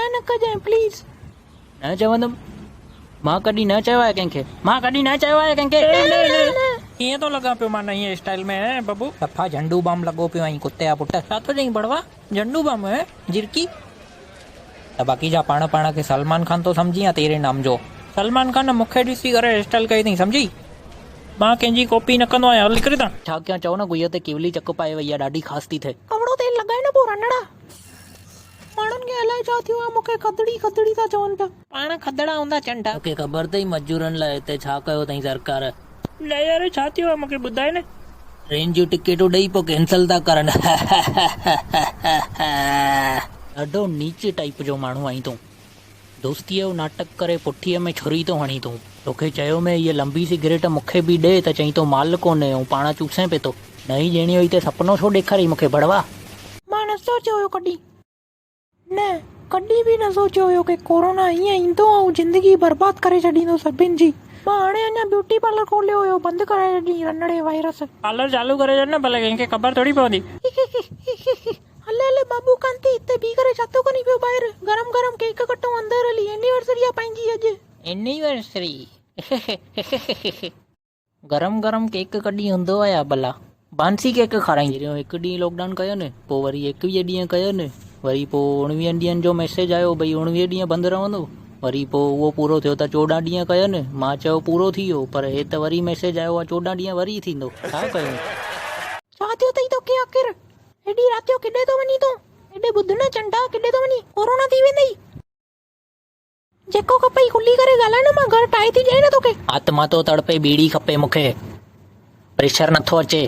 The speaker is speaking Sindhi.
نه نه ڪجانء پليز. نه چوندم. مان ڪڏهن نه چيو آهي ڪنهن کي. مان ڪڏهن نه چيو آهي ڪنهن کي. نه نه نه نه. ڪيئن ٿو لڳان پيو مان نئين اسٽائيل ۾ هين ببو. صفا جهنڊو بام لڳو پيو آهين ڪتي جا پٽ. ڇا ٿو چئين بڙوا جهنڊو بام هين جهرڪي. ته باقي ڇا پاڻ پاڻ کي سلمان خان ٿو سمجهين يا تيري نام جو. سلمان خان مون کي ڏسي ڪري اسٽائيل ڪئي اٿئين سمجهي. مان ڪنهن جي ڪاپي نه ڪندو آهيان هل نڪر هتان. ڇا ڪيان چئو نه گوئي تي ڪيولي چڪ پائي وئي آهي ڏاڍي خاص ٿي ٿئي. ڪوڙو تيل لڳائي نه پوء رنڙا. ماڻهن کي الائي ڇا ٿيو آهي مون کي کدڙي کدڙي ٿا چون پيا. پاڻ کدڙا هوندا چنڊ. توکي خبر اٿئي مزورن لاء هتي ڇا ڪيو اٿئي سرڪار. نه يار ڇا ٿيو آهي مون کي ٻڌاء نه. ٽرين جون ٽڪيٽون ڏئي پوء ڪينسل ٿا ڪرن. ڏاڍو نيچ ٽائيپ جو ماڻهو آهين تون. دوستيء جو ناٽڪ ڪري پٺيء ۾ ڇري ٿو هڻين تون. توکي چيو مين هيء لنبي سگريٽ مون کي به ڏي ته چئين ٿو مال ڪونهي ۽ پاڻ چوسين پئي ٿو. نه ئي ڏيڻي هئي ته سپنو ڇو ڏيکاريئي مون کي ڀڙوا. مان نه سوچيو هيو ڪڏهن. نه ڪڏهن به نه سوچيو هيو ڪي ڪورونا ائين ايندو ۽ زندگي برباد ڪري ڇڏيندو سڀن جي. مان هاڻي اڃا بيوٽي پارلر کوليو هيو بند ڪرائي ڇڏيئين رنڙي وائرس. پارلر چالو ڪري ڇڏ نه ڀلا ڪنهن کي خبر ٿوري پوندي. هل هل بابو ڪانتي هتي بيهي ڪري ڇا ٿو ڪرين پيو ٻاهر گرم گرم ڪيڪ ڪٽون اندر هلي اينيورسري آ پنهنجي اڄ. اينيورسري گرم گرم ڪيڪ ڪڏهن هوندو آ يا ڀلا بانسي ڪيڪ کارائين. پهريون هڪ ڏينهن لاڪ ڊائون ڪين پوء وري ايڪويهه ڏينهن ڪين وري پوء اڻويهن ڏينهن جو ميسيج آيو ڀئي اڻويهه ڏينهن بند رهندو وري پوء اهو پورو ٿيو ته چوڏهن ڏينهن ڪين مان چيو پورو ٿي ويو پر هي ته وري ميسيج آيو آ چوڏهن ڏينهن وري ٿيندو ڇا ڪيون. ڇا ٿيو اٿئي توکي آخر هيڏي رات جو ڪيڏي ٿو وڃين تون؟ هيڏي ٻڌ نه چنڊا، ڪيڏي ٿو وڃين؟ ڪورونا ٿي ويندئي. جيڪو کپئي کلي ڪري ڳالهاء نه، مان گهر ٺاهي ٿي ڏيانء نه توکي. آتما ٿو تڙپي، ٻيڙي کپي مون کي. پريشر نٿو اچي.